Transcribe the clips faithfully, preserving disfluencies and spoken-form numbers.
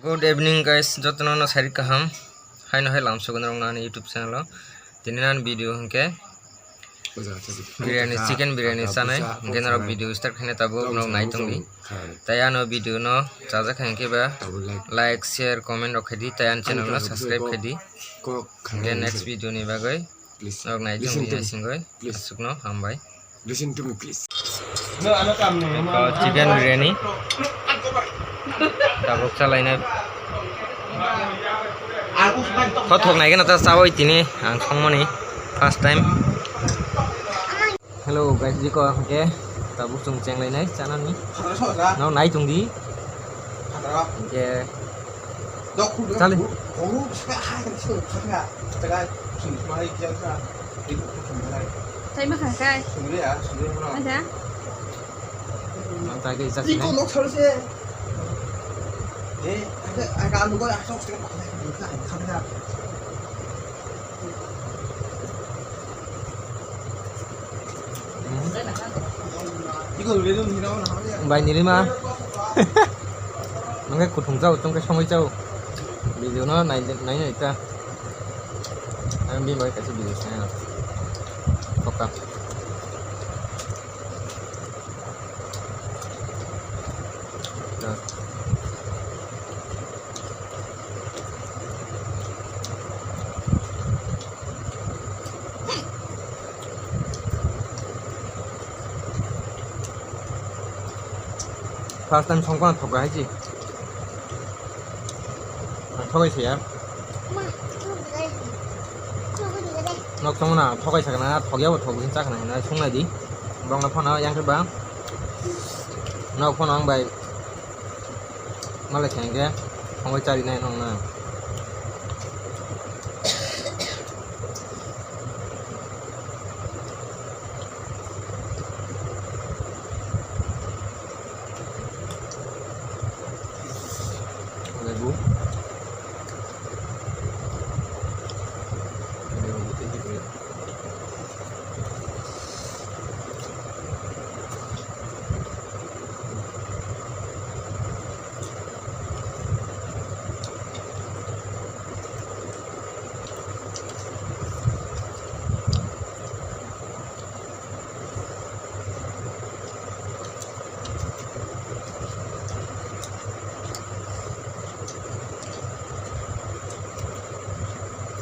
Good evening guys, jotono no sari kaham. Haino hai lamsogo norok nani YouTube channel o. Tini nani video hwnkhe biryani, chicken biryani chanai. Hwnkhe norok video start khaina tabuk norok nai tongdi. Tai ano video no chajak kha hwnkhe ba like, share, comment rok khaidi. Tai ani channel no subscribe khaidi. Hwnkhe next video ni bagwi norok nai tongdi, hai singwi aswkno hambai. Listen to me, please. Eko chicken biryani. Tabuk chalainai. Kothok nai gana ta chawai tini ang songmani first time. Hello guys, jiko hwnkhe tabuk chwng chenglainai chanani. No nai tongdi. Hwnkhe Chale. Tei ma kha kai. Aja. Ang tai ke ijak nai. Bai nirima. Nungke kuthung chao, chungke songwi chao. Video no nai, nai, nai ta. Ang bini bai kaisa video sinai. Poka. First time songkha thokra hai si. Thogai se ya. Nok tong na thogai sakna thokya bo thok hin chakna hina sungnai di. Bongna phano yang ba. Nok phano ang bai. Malai khe hwnkhe thongwi charinai nongna. Lebu.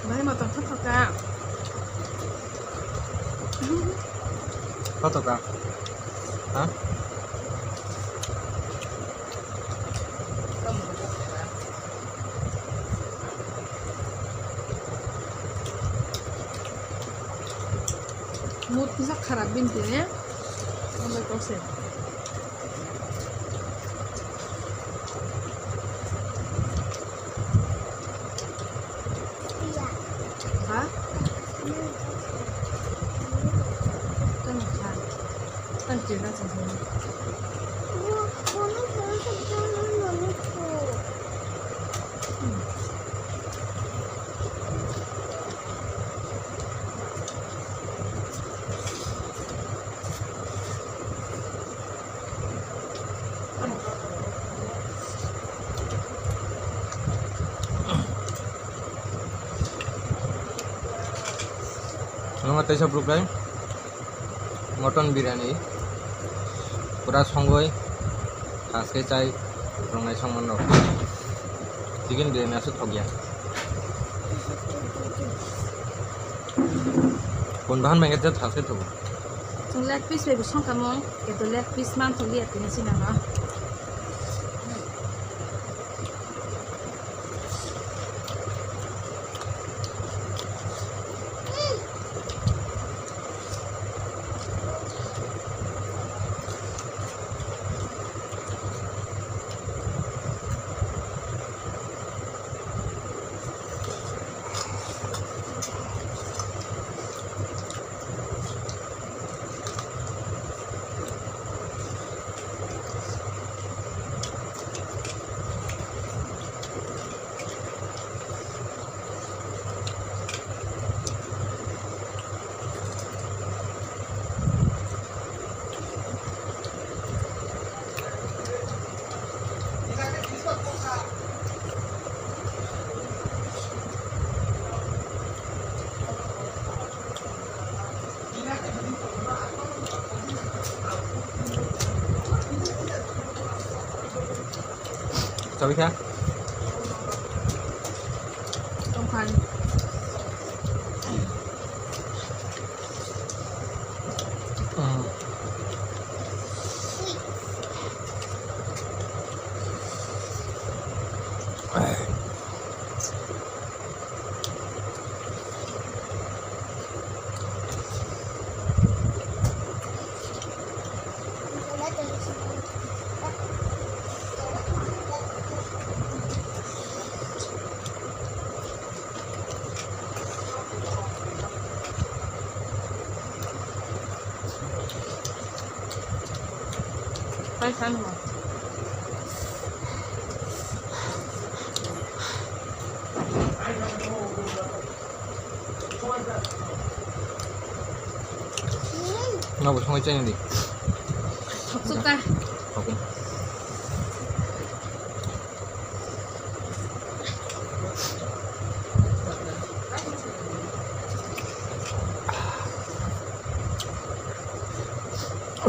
Bahai motom thok thok ka. Thok thok ka. Ha? Mood kisa kharap bini tini. Ambai kok se. Ha? Tamo kha. Tamo kha. Nungma teisa bwrwk bai mutton biryani pura songwi thaske chai rongnai songmano. Chicken biryani aswk thokya. Kun bahan bai khe thaske thogo. Chwng leg piece bai bo songkha mung, keto leg piece man thok liya tini sinano. Sabi kha? Tongkhan. Pai san mo. Nabo songwi chaini di. Thoksuka. Okay.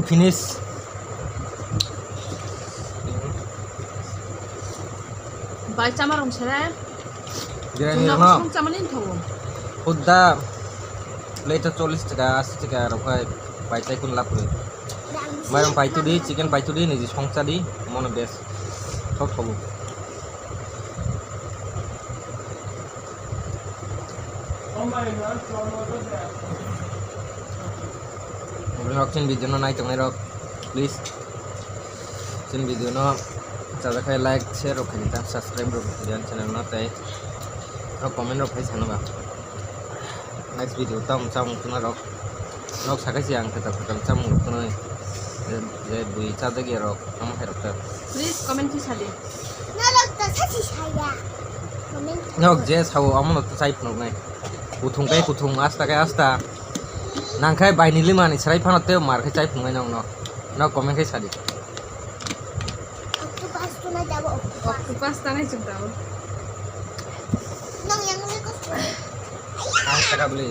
Finish. Bai chama rong sere. Jira ni rong. Song chama ni thawo. Hudda plate chollish taka, ashi taka rok hai bai chai kun lapri. Bai rong pai tudi, chicken pai tudi, niji song cha di, mono best. Thok thobo. Rok chini video no nai tongnai rok, please chini video no chajakhai like, share rok khaidi ta, subscribe rok khaidi ani channel no tei rok comment rok khai sano ba. Next video tamo chamung khuna rok. Nok sakai si ang kata kata chamung rok khuna je bui chajak ya rok tamo hai rok ta. Please comment khe sadi. Norok to sachi saya. Comment. Nok je sao amo no chai phunuk nai. Kuthung kai kuthung, asta kai asta. Nang khai bai ni lima ni srai phano tei mar khai chai phunuk nai nok no. Nok comment khai sadi. Octopus to nai jabo octopus. Octopus ta nai chum tabo. Nang yang ni ko. Ang saka beli.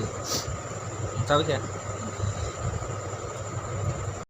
Chau khe.